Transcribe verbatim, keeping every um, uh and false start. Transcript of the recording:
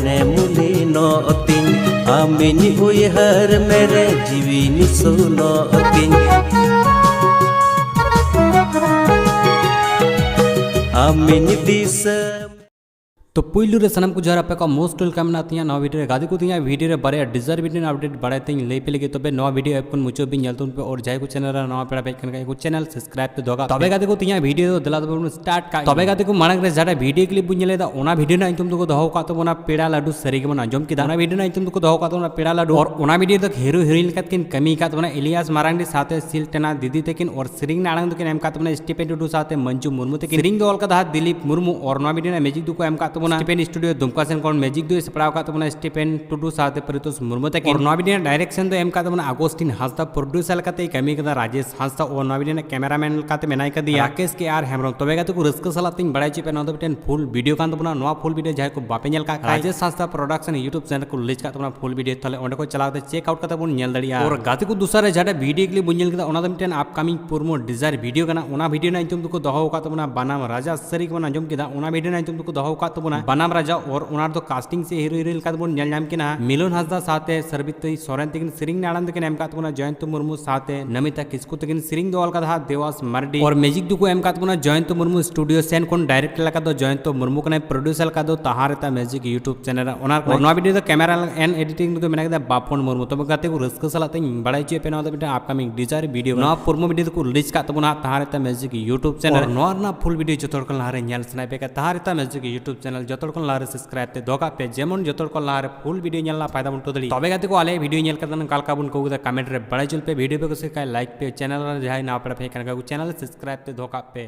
ᱱᱮᱢᱩᱞᱤ ᱱᱚᱜ ᱛᱤᱧ, ᱟᱢᱤᱧ ᱩᱭᱦᱟᱹᱨ ᱢᱮᱨᱮ ᱡᱤᱣᱤ ᱱᱤᱥᱩᱱᱚᱜ ᱛᱤᱧ᱾ ᱟᱢᱤᱧ ᱫᱤᱥᱟᱹ᱾ ᱛᱚ ᱯᱩᱭᱞᱩ ᱨᱮ ᱥᱟᱱᱟᱢ ᱠᱚ ᱡᱚᱦᱟᱨ, ᱟᱯᱮ ᱠᱚ most welcome ᱢᱮᱱᱟᱜ ᱛᱤᱧᱟ ᱱᱚᱣᱟ ᱵᱷᱤᱰᱤᱭᱳ ᱨᱮ᱾ ᱜᱟᱛᱮ ᱠᱚ, ᱛᱤᱧᱟ ᱵᱷᱤᱰᱤᱭᱳ ᱨᱮ ᱵᱟᱨᱭᱟ ᱰᱤᱡᱟᱨ ᱵᱷᱤᱰᱤᱭᱳ ᱟᱯᱰᱮᱴ ᱵᱟᱲᱟᱭ ᱛᱤᱧ ᱞᱟᱹᱭ ᱯᱮ ᱞᱟᱹᱜᱤᱫ᱾ ᱛᱚᱵᱮ ᱱᱚᱣᱟ ᱵᱷᱤᱰᱤᱭᱳ ᱮᱯ ᱠᱷᱚᱱ ᱢᱩᱪᱟᱹᱫ ᱵᱤᱱ ᱧᱮᱞ ᱛᱟᱵᱚᱱ ᱯᱮ, ᱟᱨ ᱡᱟᱦᱟᱸᱭ ᱠᱚ ᱪᱮᱱᱮᱞ ᱨᱮ ᱱᱟᱣᱟ ᱯᱮᱲᱟ ᱯᱮ ᱦᱮᱡ ᱠᱟᱱ ᱠᱷᱟᱡ ᱠᱚ ᱪᱮᱱᱮᱞ ᱥᱟᱵᱥᱠᱨᱟᱭᱤᱵ ᱛᱮ ᱫᱚᱦᱚ ᱠᱟᱜ ᱯᱮ᱾ ᱛᱚᱵᱮ ᱜᱟᱛᱮ ᱠᱚ, ᱛᱤᱧᱟ ᱵᱷᱤᱰᱤᱭᱳ ᱫᱚ ᱫᱮᱞᱟ ᱛᱟᱵᱚᱱ ᱥᱴᱟᱨᱴ ᱠᱟᱜ᱾ ᱛᱚᱵᱮ ᱜᱟᱛᱮ ᱠᱚ, ᱢᱟᱲᱟᱝ ᱨᱮ ᱡᱟᱦᱟᱸᱴᱟᱜ ᱵᱷᱤᱰᱤᱭᱳ ᱠᱞᱤᱯ ᱵᱚᱱ ᱧᱮᱞᱮᱫᱟ, ᱚᱱᱟ ᱵᱷᱤᱰᱤᱭᱳ ᱨᱮᱱᱟᱜ ᱧᱩᱛᱩᱢ ᱫᱚᱠᱚ ᱫᱚᱦᱚ ᱟᱠᱟᱫ ᱛᱟᱵᱚᱱᱟ ᱯᱮᱲᱟ ᱞᱟᱹᱰᱩ, ᱥᱟᱹᱨᱤ ᱜᱮᱵᱚᱱ ᱟᱸᱡᱚᱢ ᱠᱮᱫᱟ᱾ ᱚᱱᱟ ᱵᱷᱤᱰᱤᱭᱳ ᱨᱮᱱᱟᱜ ᱧᱩᱛᱩᱢ ᱫᱚᱠᱚ ᱫᱚᱦᱚ ᱟᱠᱟᱫ ᱛᱟᱵᱚᱱᱟ ᱯᱮᱲᱟ ᱞᱟᱹᱰᱩ, ᱟᱨ ᱚᱱᱟ ᱵᱷᱤᱰᱤᱭᱳ ᱫᱚ ᱦᱤᱨᱳ ᱦᱤᱨᱳᱭᱤᱱ ᱞᱮᱠᱟᱛᱮ ᱠᱤᱱ ᱠᱟᱹᱢᱤ ᱟᱠᱟᱫ ᱛᱟᱵᱚᱱᱟ ᱤᱞᱤᱭᱟᱥ ᱢᱟᱨᱟᱝᱰᱤ ᱥᱟᱶᱛᱮ ᱥᱤᱞᱴᱮᱱᱟ ᱫᱤᱫᱤ ᱛᱟᱹᱠᱤᱱ, ᱟᱨ ᱥᱮᱨᱮᱧ ᱨᱮᱱᱟᱜ ᱟᱲᱟᱝ ᱫᱚᱠᱤᱱ ᱮᱢ ᱟᱠᱟᱫ ᱛᱟᱵᱚᱱᱟ ᱥᱴᱤᱯᱮᱱ ᱴᱩᱰᱩ ᱥᱟᱶᱛᱮ ᱢᱚᱧᱡᱩ ᱢᱩᱨᱢᱩ ᱛᱟᱹᱠᱤᱱ᱾ ᱥᱮᱨᱮᱧ ᱫᱚ ᱚᱞ ᱠᱟᱫᱟ ᱦᱟᱸᱜ ᱫᱤᱞᱤᱯ ᱢᱩᱨᱢᱩ, ᱟᱨ ᱱᱚᱣᱟ ᱵᱷᱤᱰᱤᱭᱳ ᱨᱮᱱᱟᱜ ᱢᱮᱡᱤᱠ ᱫᱚᱠᱚ ᱮᱢ ᱟᱠᱟᱫ ᱛᱟᱵᱚᱱᱟ ᱥᱴᱤᱯᱮᱱ ᱥᱴᱩᱰᱤᱭᱳ ᱫᱩᱢᱠᱟ ᱥᱮᱱ ᱠᱷᱚᱱ᱾ ᱢᱮᱡᱤᱠ ᱫᱚᱭ ᱥᱟᱯᱲᱟᱣ ᱟᱠᱟᱫ ᱛᱟᱵᱚᱱᱟ ᱥᱴᱤᱯᱮᱱ ᱴᱩᱰᱩ ᱥᱟᱶᱛᱮ ᱯᱟᱨᱤᱛᱳᱥ ᱢᱩᱨᱢᱩ ᱛᱟᱹᱠᱤᱱ᱾ ᱟᱨ ᱱᱚᱣᱟ ᱵᱷᱤᱰᱤᱭᱳ ᱨᱮᱱᱟᱜ ᱰᱟᱭᱨᱮᱠᱥᱚᱱ ᱫᱚ ᱮᱢ ᱟᱠᱟᱫ ᱛᱟᱵᱚᱱᱟ ᱟᱜᱚᱥᱴᱤᱱ ᱦᱟᱸᱥᱫᱟ, ᱯᱨᱚᱰᱭᱩᱥᱟᱨ ᱞᱮᱠᱟᱛᱮᱭ ᱠᱟᱹᱢᱤ ᱠᱟᱫᱟ ᱨᱟᱡᱮᱥ ᱦᱟᱸᱥᱫᱟ, ᱟᱨ ᱱᱚᱣᱟ ᱵᱷᱤᱰᱤᱭᱳ ᱨᱮᱱᱟᱜ ᱠᱮᱢᱮᱨᱟᱢᱮᱱ ᱞᱮᱠᱟᱛᱮ ᱢᱮᱱᱟᱭ ᱠᱟᱫᱮᱭᱟ ᱨᱟᱠᱮᱥ ᱠᱮ ᱟᱨ ᱦᱮᱢᱵᱨᱚᱢ᱾ ᱛᱚᱵᱮ ᱜᱟᱛᱮ ᱠᱚ, ᱨᱟᱹᱥᱠᱟᱹ ᱥᱟᱞᱟᱜ ᱛᱤᱧ ᱵᱟᱲᱟᱭ ᱦᱚᱪᱚᱭᱮᱫ ᱯᱮ, ᱱᱚᱣᱟ ᱫᱚ ᱢᱤᱫᱴᱮᱱ ᱯᱷᱩᱞ ᱵᱷᱤᱰᱤᱭᱳ ᱠᱟᱱ ᱛᱟᱵᱚᱱᱟ᱾ ᱱᱚᱣᱟ ᱯᱷᱩᱞ ᱵᱷᱤᱰᱤᱭᱳ ᱡᱟᱦᱟᱸᱭ ᱠᱚ ᱵᱟᱯᱮ ᱧᱮᱞ ᱠᱟᱜ ᱠᱷᱟᱡ, ᱨᱟᱡᱮᱥ ᱦᱟᱸᱥᱫᱟ ᱯᱨᱚᱰᱟᱠᱥᱚᱱ ᱭᱩᱴᱩᱵ ᱪᱮᱱᱮᱞ ᱠᱚ ᱞᱤᱡ ᱠᱟᱜ ᱛᱟᱵᱚᱱᱟ ᱯᱷᱩᱞ ᱵᱷᱤᱰᱤᱭᱳ, ᱛᱟᱦᱞᱮ ᱚᱸᱰᱮ ᱠᱚ ᱪᱟᱞᱟᱣ ᱠᱟᱛᱮ ᱪᱮᱠ ᱟᱣᱩᱴ ᱠᱟᱛᱮ ᱵᱚᱱ ᱧᱮᱞ ᱫᱟᱲᱮᱭᱟᱜᱼᱟ᱾ ᱟᱨ ᱜᱟᱛᱮ ᱠᱚ, ᱫᱚᱥᱟᱨ ᱨᱮ ᱡᱟᱦᱟᱸᱴᱟᱜ ᱵᱷᱤᱰᱤᱭᱳ ᱠᱞᱤᱯ ᱵᱚᱱ ᱧᱮᱞ ᱠᱮᱫᱟ, ᱚᱱᱟ ᱫᱚ ᱢᱤᱫᱴᱮᱱ ᱟᱯᱠᱟᱢᱤᱝ ᱯᱨᱳᱢᱳ ᱰᱤᱡᱟᱨ ᱵᱷᱤᱰᱤᱭᱳ ᱠᱟᱱᱟ᱾ ᱚᱱᱟ ᱵᱷᱤᱰᱤᱭᱳ ᱨᱮᱱᱟᱜ ᱧᱩᱛᱩᱢ ᱫᱚᱠᱚ ᱫᱚᱦᱚ ᱟᱠᱟᱫ ᱛᱟᱵᱚᱱᱟ ᱵᱟᱱᱟᱢ ᱨᱟᱡᱟ, ᱥᱟᱹᱨᱤ ᱜᱮᱵᱚᱱ ᱟᱸᱡᱚᱢ ᱠᱮᱫᱟ᱾ ᱚᱱᱟ ᱵᱷᱤᱰᱤᱭᱳ ᱨᱮᱱᱟᱜ ᱧᱩᱛᱩᱢ ᱫᱚᱠᱚ ᱫᱚᱦᱚ ᱟᱠᱟᱫ ᱛᱟᱵᱚᱱᱟ ᱵᱟᱱᱟᱢ ᱨᱟᱡᱟ, ᱟᱨ ᱚᱱᱟ ᱨᱮᱫᱚ ᱠᱟᱥᱴᱤᱝ ᱥᱮ ᱦᱤᱨᱳ ᱦᱤᱨᱳᱭᱤᱱ ᱞᱮᱠᱟ ᱛᱮᱵᱚᱱ ᱧᱮᱞ ᱧᱟᱢ ᱠᱤᱱᱟ ᱢᱤᱞᱚᱱ ᱦᱟᱸᱥᱫᱟ ᱥᱟᱶᱛᱮ ᱥᱟᱨᱵᱤᱛᱨᱤ ᱥᱚᱨᱮᱱ ᱛᱟᱹᱠᱤᱱ᱾ ᱥᱮᱨᱮᱧ ᱨᱮᱱᱟᱜ ᱟᱲᱟᱝ ᱫᱚᱠᱤᱱ ᱮᱢ ᱟᱠᱟᱫ ᱛᱟᱵᱚᱱᱟ ᱡᱚᱭᱚᱱᱛᱚ ᱢᱩᱨᱢᱩ ᱥᱟᱶᱛᱮ ᱱᱚᱢᱤᱛᱟ ᱠᱤᱥᱠᱩ ᱛᱟᱹᱠᱤᱱ᱾ ᱥᱮᱨᱮᱧ ᱫᱚ ᱚᱞ ᱠᱟᱫᱟ ᱦᱟᱸᱜ ᱫᱮᱣᱟᱥ ᱢᱟᱨᱰᱤ, ᱟᱨ ᱢᱮᱡᱤᱠ ᱫᱚᱠᱚ ᱮᱢ ᱟᱠᱟᱫ ᱛᱟᱵᱚᱱᱟ ᱡᱚᱭᱚᱱᱛᱚ ᱢᱩᱨᱢᱩ ᱥᱴᱩᱰᱤᱭᱳ ᱥᱮᱱ ᱠᱷᱚᱱ᱾ ᱰᱟᱭᱨᱮᱠᱴ ᱞᱮᱠᱟ ᱫᱚ ᱡᱚᱭᱚᱱᱛᱚ ᱢᱩᱨᱢᱩ ᱠᱟᱱᱟᱭ, ᱯᱨᱚᱰᱭᱩᱥᱟᱨ ᱞᱮᱠᱟ ᱫᱚ ᱛᱟᱦᱟᱨᱮᱛᱟ ᱢᱮᱡᱤᱠ ᱭᱩᱴᱩᱵ ᱪᱮᱱᱮᱞ ᱨᱮ ᱚᱱᱟᱨ ᱠᱟᱱᱟᱭ᱾ ᱱᱚᱣᱟ ᱵᱷᱤᱰᱤᱭᱳ ᱫᱚ ᱠᱮᱢᱮᱨᱟ ᱮᱱᱰ ᱮᱰᱤᱴᱤᱝ ᱫᱚ ᱢᱮᱱᱟᱜ ᱠᱮᱫᱟ ᱵᱟᱯᱚᱱ ᱢᱩᱨᱢᱩ᱾ ᱛᱚᱵᱮ ᱜᱟᱛᱮ ᱠᱚ, ᱨᱟᱹᱥᱠᱟᱹ ᱥᱟᱞᱟᱜ ᱛᱤᱧ ᱵᱟᱲᱟᱭ ᱦᱚᱪᱚᱭᱮᱫ ᱯᱮ, ᱱᱚᱣᱟ ᱫᱚ ᱢᱤᱫᱴᱮᱱ ᱟᱯᱠᱟᱢᱤᱝ ᱰᱤᱡᱟᱨ ᱵᱷᱤᱰᱤᱭᱳ᱾ ᱱᱚᱣᱟ ᱯᱨᱳᱢᱳ ᱵᱷᱤᱰᱤᱭᱳ ᱫᱚᱠᱚ ᱨᱤᱞᱤᱡᱽ ᱠᱟᱜ ᱛᱟᱵᱚᱱᱟ ᱦᱟᱸᱜ ᱛᱟᱦᱟᱨᱮᱛᱟ ᱢᱮᱡᱤᱠ ᱭᱩᱴᱩᱵ ᱪᱮᱱᱮᱞ᱾ ᱟᱨ ᱱᱚᱣᱟ ᱨᱮᱱᱟᱜ ᱯᱷᱩᱞ ᱵᱷᱤᱰᱤᱭᱳ ᱡᱚᱛᱚ ᱦᱚᱲ ᱠᱷᱚᱱ ᱞᱟᱦᱟᱨᱮ ᱧᱮᱞ ᱥᱟᱱᱟᱭᱮᱫ ᱯᱮ ᱠᱷᱟᱡ, ᱛᱟᱦᱟᱨᱮᱛᱟ ᱢᱮᱡᱤᱠ ᱭᱩᱴᱩᱵ ᱪᱮᱱᱮᱞ ᱡᱚᱛᱚ ᱦᱚᱲ ᱠᱷᱚᱱ ᱞᱟᱦᱟᱨᱮ ᱥᱟᱵᱥᱠᱨᱟᱭᱤᱵ ᱛᱮ ᱫᱚᱦᱚ ᱠᱟᱜ ᱯᱮ, ᱡᱮᱢᱚᱱ ᱡᱚᱛᱚ ᱦᱚᱲ ᱠᱷᱚᱱ ᱞᱟᱦᱟᱨᱮ ᱯᱷᱩᱞ ᱵᱷᱤᱰᱤᱭᱳ ᱧᱮᱞ ᱨᱮᱱᱟᱜ ᱯᱷᱟᱭᱫᱟ ᱵᱚᱱ ᱩᱴᱷᱟᱹᱣ ᱫᱟᱲᱮᱭᱟᱜ᱾ ᱛᱚᱵᱮ ᱜᱟᱛᱮ ᱠᱚ, ᱟᱞᱮᱭᱟᱜ ᱵᱷᱤᱰᱤᱭᱳ ᱧᱮᱞ ᱠᱟᱛᱮ ᱚᱠᱟ ᱞᱮᱠᱟ ᱵᱚᱱ ᱟᱹᱭᱠᱟᱹᱣ ᱠᱮᱫᱟ, ᱠᱚᱢᱮᱱᱴ ᱨᱮ ᱵᱟᱲᱟᱭ ᱦᱚᱪᱚ ᱞᱮᱯᱮ᱾ ᱵᱷᱤᱰᱤᱭᱳ ᱯᱮ ᱠᱩᱥᱤ ᱠᱷᱟᱡ ᱞᱟᱭᱤᱠ ᱯᱮ, ᱪᱮᱱᱮᱞ ᱨᱮ ᱡᱟᱦᱟᱸᱭ ᱱᱟᱣᱟ ᱯᱮᱲᱟ ᱯᱮ ᱦᱮᱡ ᱠᱟᱱ ᱠᱷᱟᱡ ᱪᱮᱱᱮᱞ ᱥᱟᱵᱥᱠᱨᱟᱭᱤᱵ ᱛᱮ ᱫᱚᱦᱚ ᱠᱟᱜ ᱯᱮ᱾